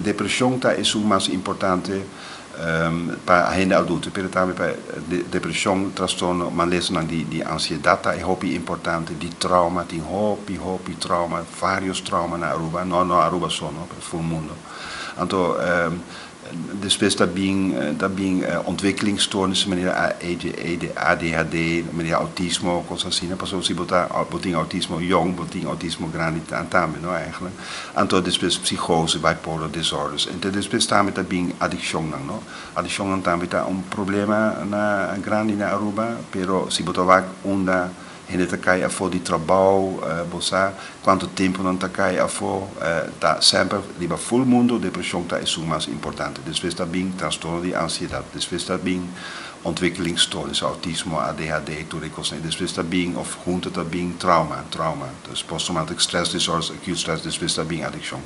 Depresion ta esun mas importante pa hende adulto, pero tambe pa depresion, trastorno, malesanan di ansiedad ta e hopi importante, di trauma, tin hopi, hopi trauma, varios trauma na Aruba, no no Aruba so, no, pero full mundo. Anto, despues ta bin ontwikkelingsstoornissen, manera ADHD, manera autismo, cos asina, paso si bo tin autismo jong, bo tin autismo grandi tambe, no, eigenlijk. Anto despues psychose, bipolar disorders. Anto despues tambe ta bin adiccion, no? Adiccion tambe ta un problema na grandi na Aruba, pero si bo ta wak unda hende ta cay afo di trabou, bo sa cuanto tempo nan ta cay afo, ta semper riba full mundo depresion ta esun mas importante. Despues ta bin trastorno di ansiedad, despues ta bin ontwikkelingsstoornis, autismo, ADHD, tur e cosnan. Despues ta bin, of hunto ta bin trauma, trauma. Dus post-traumatic stress disorders, acute stress, despues ta bin adiccion.